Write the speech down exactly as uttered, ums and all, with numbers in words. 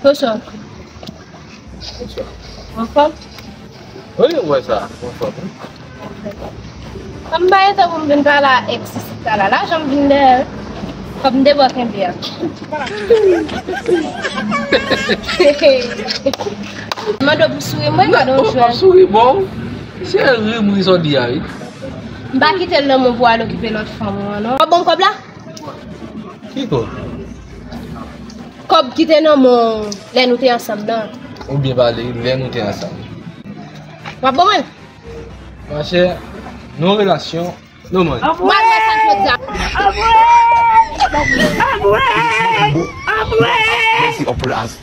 Bonswa. Bonswa. Anfòm? Wi, ou wè sa, anfòm. Kòm m pa gen tan pou m vin pale a ex isit la, la jan m vin dèyè, kòm m te bò kenbe a. Mande w pou souri mwen, gade yon jwèt. Souri bon. Se ri m ri sa w di a, wi. M pa kite l nan men w pou al okipe lòt fanm ou an, non. W ap ban m kòb la? Ki kòb? Kòb ki te nan men w lè nou te ansanm nan. Ou byen pale, lè nou te ansanm. W ap ban mwen? Monchè, nou relasyon, nou manje. M al wè sa jodi a. Mèsi, Uncle As.